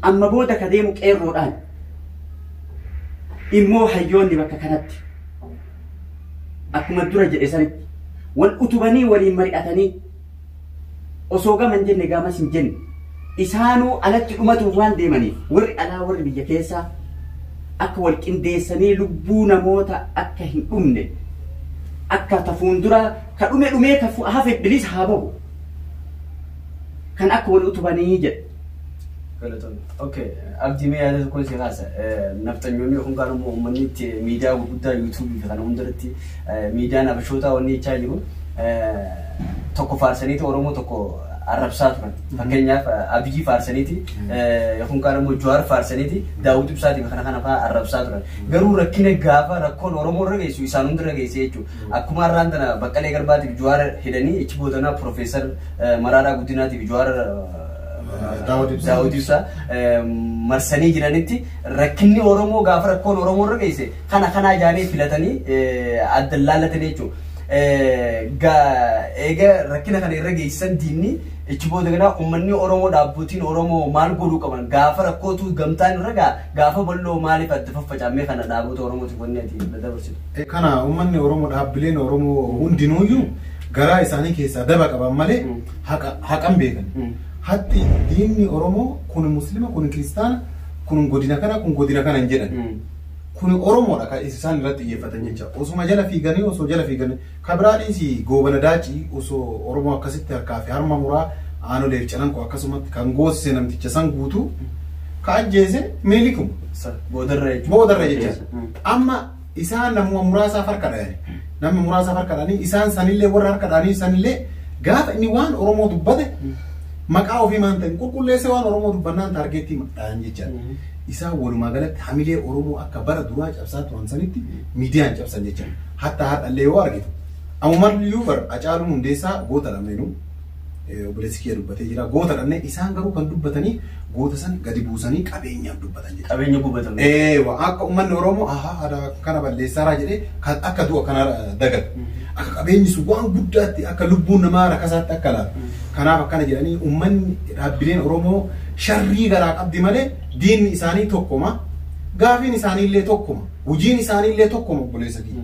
Amma booda ka deemu qeerroodhaan immoo hayyoonni bakka kanatti akkuma dura jedhe sanitti wal utubanii waliin mari'atanii osoo gama hin jenne gamas hin jenne isaanuu alatti dhumatuuf waan deemaniif warri alaa warri biyya keessaa akka wal qindeessanii lubbuu namoota akka hin dhumne akka tafuundura ka dhume dhumee ka hafe bilis haa bahu kan akka wal utubanii jedhe. Okay, Abdii mee yaada tokkoon si kaasa. Nafxanyoonni yookaan kaan immoo uummanni itti miidiyaa gurguddaa yuutuubii fi kana hundarratti miidiyaan habashootaa wanni jechaa jiru tokko faarsaniiti Oromoo tokko arrabsaa turan. Fakkeenyaaf Abiyyi faarsaniiti yookaan kaan immoo Jawaar faarsaniiti Daawud Ibsaatii fi kana kana fa'aa arrabsaa turan. Garuu rakkina gaafa rakkoon Oromoo irra geessu isaan hundarra geesse jechuudha. Akkuma har'aan tana Baqqalee Garbaatiif Jawaar hidhanii ichi boodanaa Profeesar Maraaraa Guddinaatiif Jawaar Daawud Ibsaa marsanii jiranitti rakkinni Oromoo gaafa rakkoon Oromoo irra geesse kana kanaa jaanii filatanii adda laallatanii jechuudha. Eega rakkina kana irra geessisan diinni ichi booda kana uummanni Oromoo dhaabbotiin Oromoo maal godhuu qaban gaafa rakkootu gamtaan irra gaa gaafa bal'oo maaliif adda faffaca'amee kana dhaabbota Oromootiif wanni ati dabarsitu. Kana uummanni Oromoo dhaabbileen Oromoo hundinuuyyuu garaa isaanii keessaa daba qaban malee haqan beekan. Hatti diinni Oromoo kun Muslima, kun Kiristaana, kun godina kana, kun godina kana hin jedhan. Kun Oromoodha kan isaan irratti xiyyeeffatan jecha. Osuma jala fiiganii osoo jala fiiganii kabiraadhiis goobana daacii osoo Oromoo akkasitti harkaa fi harma muraa aanoleef calanqoo akkasumatti kan goosise namticha san guutuu ka ajjeese miilikum. Boodarra jechuudha. Boodarra jecha. Amma isaan namuma muraasaaf harka dhahani. Nama muraasaaf harka dhahanii isaan sanillee warra harka dhahanii sanillee gaafa inni waan Oromoo dubbate maqaa ofii maan ta'in qulqulleessee waan Oromoo dubbannaan taargeettii dhahan jecha. Isaan walumaa galatti hamilee Oromoo akka bara duraa cabsaa turan sanitti miidiyaan cabsan jecha. Hatta har'allee yoo argitu. Ammumayyuu bar Hacaaluu Hundeessaa goota lameenuu obboleessi kiyya dubbatee jira. Goota dhabne isaan garuu kan dubbatanii goota san gadi buusanii qabeenyaaf dubbatan jechuudha. Qabeenya gubatan. Eewa akka uummanni Oromoo ahaa aadaa kana balleessaaraa jedhee kan akka du'a kana dagatu. Akka qabeenyi sun waan guddaatti akka lubbuun namaa rakasaatti akka laatu. Kanaaf akkana jedhanii uummanni dhaabbileen Oromoo sharrii garaa qabdi malee diinni isaanii tokkuma. Gaafiin isaanii illee tokkuma. Hojiin isaanii illee tokkuma obboleessa kiyya.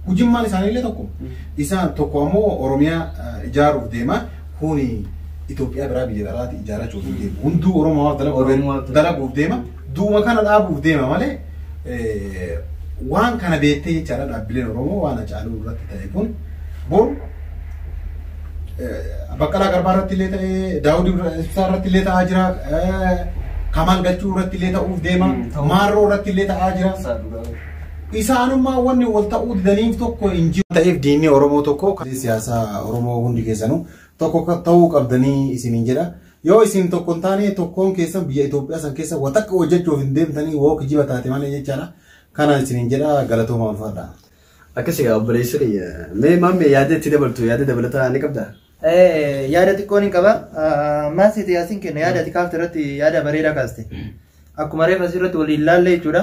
Hujimmaan isaanii illee tokkuma. Isaan tokko ammoo Oromiyaa ijaaruuf deema. Kuni Itoophiyaa biraa biyya biraatti ijaarrachuuf hin deemu. Hunduu Oromoo dalaguuf deema. Duuma kana dhaabuuf deema malee waan kana beektee jechaadha dhaabbileen Oromoo waan Hacaaluu irratti ta'e kun boru Baqqalaa Garbaa irratti illee ta'ee Daawud Ibsaa irratti illee ta'aa jira. Kamal Galchuu irratti illee ta'uuf deema. Maarroo irratti illee ta'aa jira. Isaanummaa wanni wal ta'uu didaniif tokko hin jiru. Ta'eef diinni Oromoo tokko siyaasa Oromoo hundi keessanuu tokko ta'uu qabdanii isiniin jedha. Yoo isin tokko hin taane tokkoon keessan biyya Itoophiyaa san keessa watakka hojjechuuf hin deemtanii woo kijiba taate malee jechaadha. Kana isiniin jedha galatooma ulfaadha. Akkasii gaa obboleessi kiyya. Mee maammee yaada itti dabaltu yaada dabalataa ni qabdaa? Yaada xiqqoon hin qaba. Maasii yaasiin kenna yaada ati kaafte irratti yaada bareedaa kaaste. Akkuma reefa asirratti waliin ilaalle jechuudha.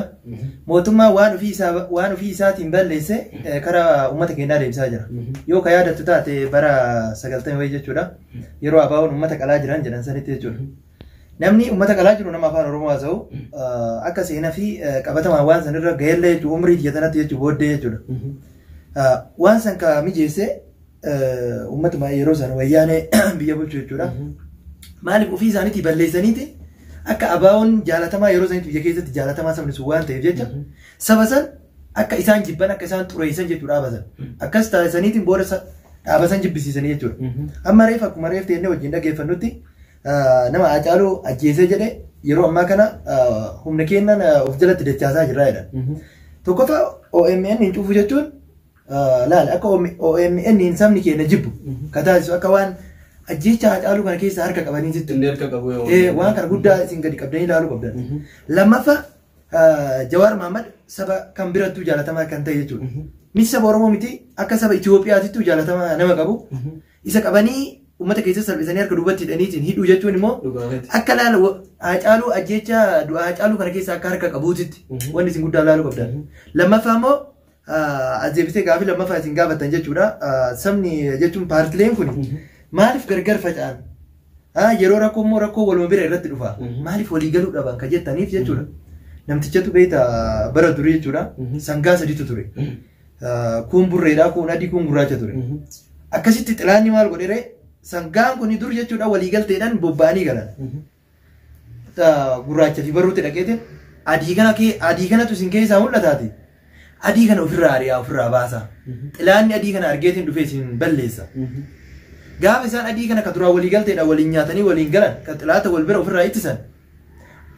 Mootummaan waan ofii isaatiin balleesse karaa uummata keenyaa deemsaa jira. Yoo ka yaadattu taate bara 90 wayii jechuudha. Yeroo ABO'n uummata qalaa jiran jedhan sanitti jechuudha. Namni uummata qalaa jiru nama afaan Oromoo haasa'u akka seenaa fi qabatamaan waan sanirra gaheellee jechuudha umrii biyya sanatti jechuudha booddee jechuudha. Waan san ka mijeesse uummatuma yeroo san wayyaanee biyya bulchu jechuudha. Maaliif ofii isaaniitii balleessaniiti akka ABO'n jaalatamaa yeroo sanitti biyya keessatti jaalatamaa sabni sun waan ta'eef jecha saba san akka isaan jibban akka isaan xureessan jechuudha dhaaba san. Akkas taasisaniitiin booda dhaaba san jibbisiisanii jechuudha. Amma reef akkuma reef teennee wajjin dhaggeeffannutti nama Hacaaluu ajjeesee jedhe yeroo ammaa kana humna keennan of jalatti dachaasaa jirra jedhan. Tokkoffaa OMN hin cufu jechuun laal akka OMN hin sabni keenya jibbu ka taasisu akka waan ajjeecha Hacaaluu kana keessa harka qabanii sitti. Inni harka qabu yoo. Waan kana guddaa isin gadi qabdanii ilaaluu qabdan. Lammaffaa Jawaar Mohaammed saba kan birattuu jaalatamaa kan ta'e jechuudha. Miti saba Oromoo miti akka saba Itoophiyaatittuu jaalatamaa nama qabu. Isa qabanii uummata keessatti salphisanii harka duubatti hidhaniitiin hidhuu jechuun immoo akka laala Hacaaluu ajjeecha du'a Hacaaluu kana keessa akka harka qabuutitti wanni isin guddaa ilaaluu qabdan. Lammaffaa immoo ajeebisee gaafii lammaffaa isin gaafattan jechuudha. Sabni jechuun paartileen kun maaliif gargar faca'an? Yeroo rakkoo immoo rakkoo waluma bira irratti dhufa. Maaliif walii galuu dhaban kan jettaniif jechuudha. Namtichatu beekta bara durii jechuudha. Sangaa sadiitu ture. Kun burreedha, kun adii, kun gurraacha ture. Akkasitti xilaanni maal godheree sangaan kun dur jechuudha walii galteedhaan bobba'anii galan. Gurraacha fi barruutti dhaqeetiin adii kanatu isin keessaa mul'ataati. Adii kana ofirraa ari'aa ofirraa baasa. Xilaanni adii kana argeetiin dhufee isin balleessa. Gaafa isaan adii kana ka duraan walii galteedhaan waliin nyaatanii waliin galan kan xilaata wal bira ofirraa ittisan.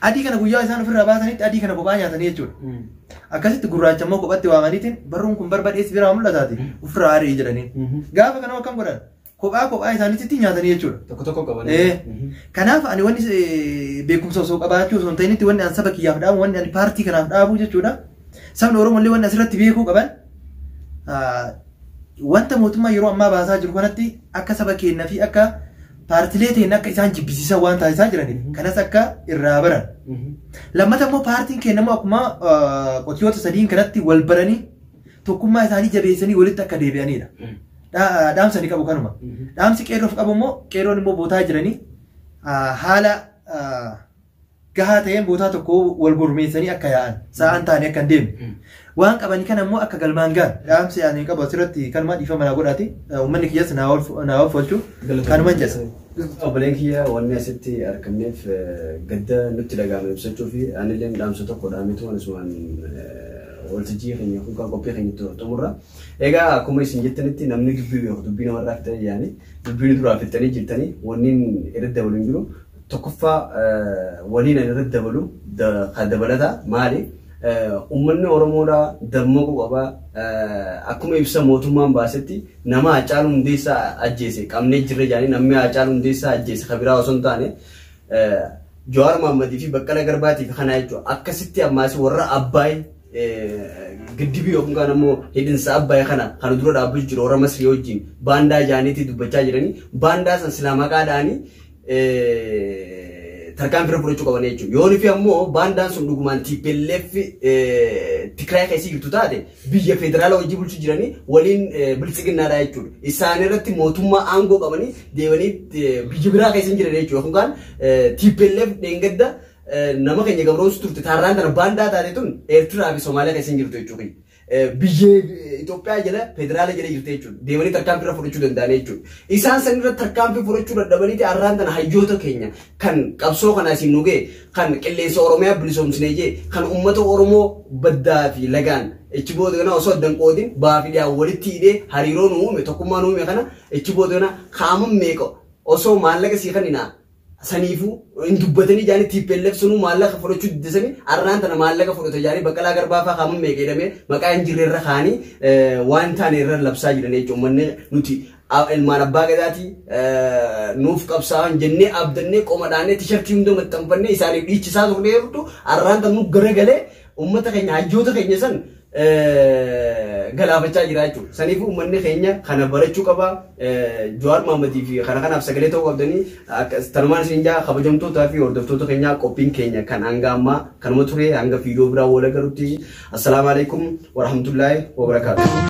Adii kana guyyaa isaan ofirraa baasanitti adii kana kophaa nyaatanii jechuudha. Akkasitti gurraacha immoo kophatti waamaniitiin barruun kun barbadeessi biraa mul'ataati ofirraa ari'i jedhaniin. Gaafa kana akkam godhan kophaa kophaa isaaniitti nyaatanii jechuudha. Tokko tokko qaban. Kanaaf ani wanni beekumsa osoo qabaachuu osoo hin ta'initti wanni ani saba kiyyaaf dhaabu wanni ani paartii kanaaf dhaabu jechuudha. Sabni Oromoo illee wanni asirratti beekuu qaban wanta mootummaa yeroo ammaa baasaa jiru kanatti akka saba keenyaa fi akka paartilee ta'een akka isaan jibbisiisan waan taasisaa jiraniif kanas akka irraa baran. Lammata immoo paartiin keenya immoo akkuma qotiyoota sadiin kanatti wal baranii tokkummaa isaanii jabeessanii walitti akka deebi'anidha. Dhaamsa ni qabu kanuma. Dhaamsi qeerroof qabu immoo qeerroon immoo bootaa jiranii haala gahaa ta'een bootaa tokko wal gurmeessanii akka yaa'an sa'aan ta'anii akka hin deemne. Waan qabanii kana immoo akka galmaan gahan dhaamsi ani qabu asirratti kanuma dhiifama naa godhaati. Uummanni kiyyas naa oolchu kanuma jedha. Obboleen kiyya wanni asitti argamneef gadda nutti dhagahame ibsachuu fi anillee dhaamsa tokko dhaametu asumaan waltajjii keenya yookaan qophii keenya xumurra. Egaa akkuma isin jettanitti namni dubbii beeku dubbii namarraa fixanii yaani dubbii duraa fixanii jirtanii wanni irratti dabalu hin jiru. Tokkoffaa waliin ani irratti dabalu kan dabalataa maali? Uummanni Oromoodhaa dammaquu qaba. Akkuma ibsa mootummaan baasetti nama Haacaaluu Hundeessaa ajjeese qabnee jirra jedhanii namni Haacaaluu Hundeessaa ajjeese kan biraa osoo hin taane Jawaar Mohammadii fi Baqqalaa Garbaatii fi kana jechuudha. Akkasitti ammaas warra Abbaay giddibii yookaan ammoo hidhinsa Abbaay kana kan dura dhaabbachuu jiru warra Masrii wajjin baandaa jaaniitii dubbachaa jiranii baandaa san silaa maqaadhaanii tarkaanfii irra fudhachuu qaban jechuudha. Yoon fi ammoo baandaan sun dhugumaan TPLF Tigraay keessa jirtu taate biyya federaala hojii bulchuu jiranii waliin biltsiginnaadha jechuudha. Isaan irratti mootummaa aangoo qabanii deemanii biyya biraa keessa hin jiran jechuudha. Yookaan TPLF dheengadda nama keenya gabroonsu turte taarraan tana baandaa taate tun Eertiraa fi Somaaliyaa keessa hin jirtu jechuudha. Biyya Itoophiyaa jala federaala jala jirti jechuudha. Deemanii tarkaanfii irra fudhachuu danda'an jechuudha. Isaan san irra tarkaanfii fudhachuu dadhabaniiti har'aan tana hayyoota keenya kan qabsoo kana asiin nu ga'e kan qilleensa Oromiyaa bilisoomsine jee kan uummata Oromoo baddaa fi lagaan ichi booda kana osoo addan qoodin baa fi dhiyaa walitti hidhee hariiroo nu uume tokkummaa nu uume kana ichi booda kana kaaman meeqa osoo maallaqa sii kaninaa saniifuu hin dubbatanii jaanii TPLF sunuu maallaqa fudhachuu diddisanii arraan tana maallaqa fudhate jaanii Baqqalaa Garbaa fa'aa kaaman meeqa jedhamee maqaa hin jirre irra kaanii waan taane irra labsaa jiran jechuudha. Uummanni nuti ilmaan abbaa gadaatii nuuf qabsaa'an jennee abdannee qoma dhaannee tishartii hunda maxxanfannee isaaniif dhiichisaa turre jirtu arraan tana nu garagalee uummata keenya hayyoota keenya san galaafachaa jira jechuudha. Saniifuu uummanni keenya kana barachuu qaba. Jawaar Mohammadii fi kana kanaaf sagalee ta'uu qabdanii tanumaan isin jaa kabajamtootaa fi hordoftoota keenyaa qophiin keenya kan hanga ammaa kanuma ture hanga viidiyoo biraa wal agarutti. Assalaamu alaikum warahmatullaahi wabarakaatuh.